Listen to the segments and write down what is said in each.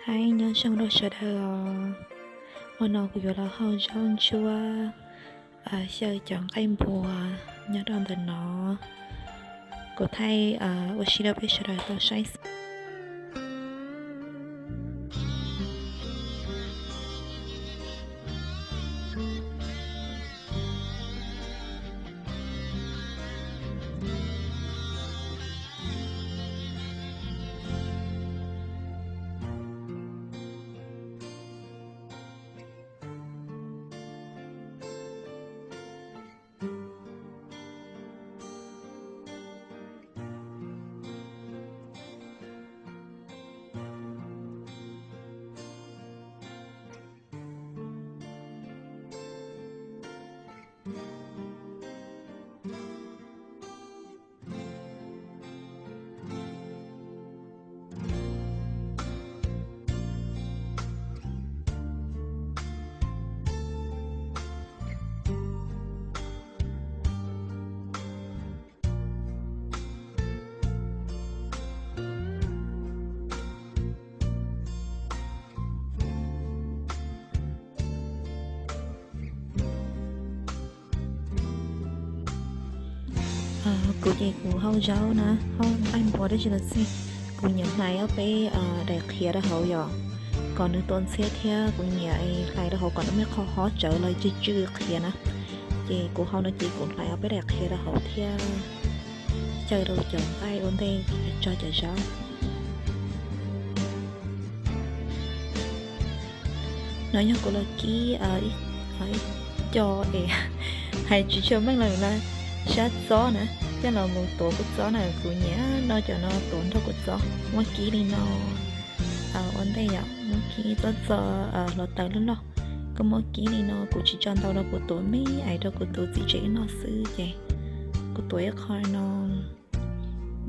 Hais nyob zoo rau sawv daws os. Ua no kuv yuav los hau zaub ntsuab xyaw cov nqaij npua nyob rau ntawm no. Kuv thaij ua si rau peb sawv daws tau saib xwb. Kuv ces kuv hau zaub na, hau nqaij npua dab tsi los xij, kuv nyiam hlais ob peb daim qhiav rau hauv yom, kom nws tua ntxhiab thiab kuv nyiam hlais rau hauv kom nws muaj qhov hob tsawv los tsw tsw qhiav na. Ces kuv hau no ces kuv hlais ob peb daim qhiav rau hauv thiab xyaw rau cov nqaij ua ntej tso cov zaub. No yog kuv los kib ib co es hais tsis tshua meej los na, sab txob na, coj los mus tuav kua txob na, kuv nyiam noj cov no tuav nrog kua txob, muab kib li no ua ntej yom, muab kib txob txo hluav taws loj loj, kuv muab kib li no, kuv tsis tso ntau rau kuv tus me ais rau kuv tus txiv tsev noj xwb ces kuv tuav ib qho no.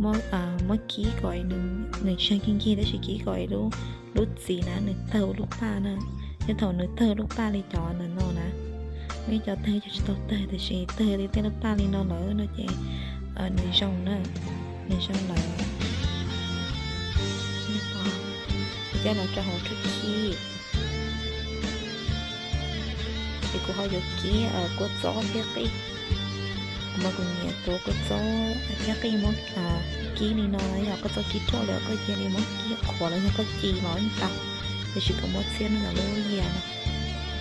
Muab kib kom nws tsis nkig nkig tab sis kib kom lub txiv na nws tawg lub paj na. Yog thaum nws tawg lub paj li cov ntawm no na, muaj ib co tawg cov tsis tau tawg tab sis tawg li tej lub paj li no lawm no ces nws zoo na, nws zoo lawm. Coj los rau hauv rhuav khib. Ces kuv ho yuav kib kua txob thiab qij. Kuv mas kuv nyiam tuav kua txob thiab qij muab kib li no, yog koj txob kib ruaj lawm koj cia li muab kib qhuav los yog koj ci los yeej tau, tiam sis kuv muab txhiab nyob ntawm lub yias no,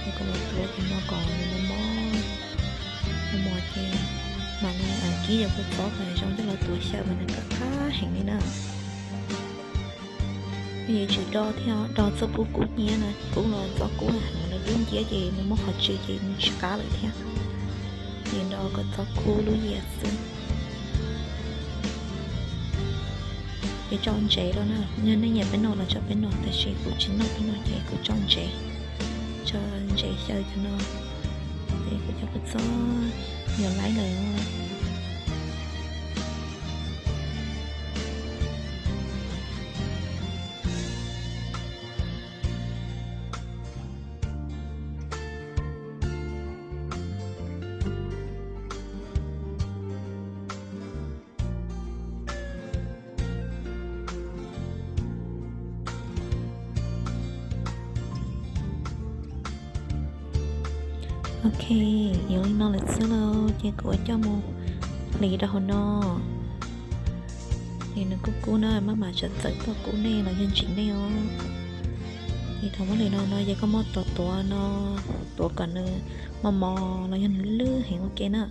es kuv los tuav cov no kom nws mos mos, mos mos ces mam li kib cov kua txob kom zoo coj los tuav xyaw mas nws qab qab heev li na. Yuav tsum do thiab, do txoj kub kub hnyiab na, kub los txob kub heev los dub nciab ces nws muaj qhov tsw ces nws tsis qab lawm thiab. Ces do kom txob kub lub yias xwb. Ces tso ntsev rau na, yog nej nyiam peb no los tso peb no, tab sis kuv tsis noj peb no ces kuv tso ntsev, tso ntsev xyaw cov no, ces kuv cov kua txob yuav laib lawm. Ok, yuav li no lawm xwb lauj, ces kuv coj mus hliv rau hauv no. Ces nws kub kub na, maj mam txawm txawm tuaj kub nej los yog ntsim nej os. Ces thaum muab hliv no no ces koj muab tuav tuav no, tuav kom nws mos mos los yog nws lwj heev ua ke na.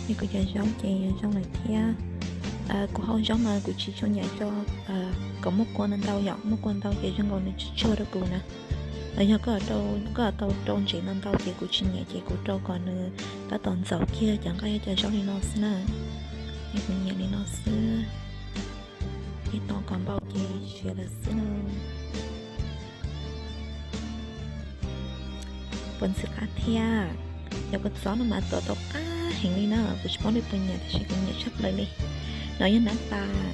Ces kuv cov zaub ces zoo lawm thiab. Kuv hau zaub mas kuv tsis tshua nyiam tso kom muaj kua ntau ntau yom, muaj kua ntau ces zoo nkaus nws tsis tsuag rau kuv na. Los yog koj tau rau ntsev ntau ntau ces kuv tsis nyiam ces kuv rau kom nws tab tom ntxaus kiag cov nqaij cov zaub li no xwb na. Ces kuv nyiam li no xwb. Ces tos kom npau ces siav lawm xwb na. Puas ntxim qab thiab? Cov kua txob no mas tuav tau qab heev li na, kuv tsis paub nej puas nyiam tab sis kuv nyiam tshaj plaws li. No yog nab pas,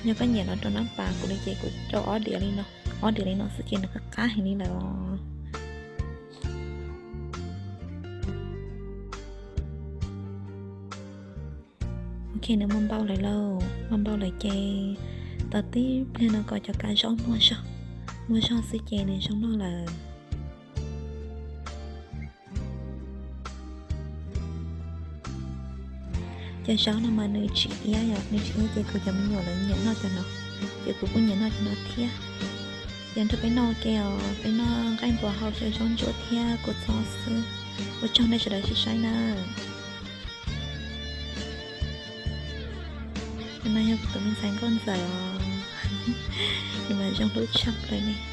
yog koj nyiam no rau nab pas kuv li ces kuv rau ob diav li no, ob diav li no xwb ces nws qab qab heev li lawm os. Ok, nws muaj npau lawm lauj, muaj npau lawm ces Tos tib pliag no kom cov kab zaub muag zog, muag zog xwb ces nws zoo noj lawm. Cov zaub no mas nws tsis iab yom, nws tsis iab ces kuv cov me nyuam lawv nyiam noj cov no, ces kuv kuj nyiam noj cov no thiab. Ces nrog peb noj ua ke os, peb noj nqaij npua hau xyaw zaub ntsuab thiab kua txob xwb. Ua tsaug nej sawv daws sib saib na. Cov no yog kuv tus me ntxhais nkauj ntxawm os, nws mas zoo hlub tshaj plaws li.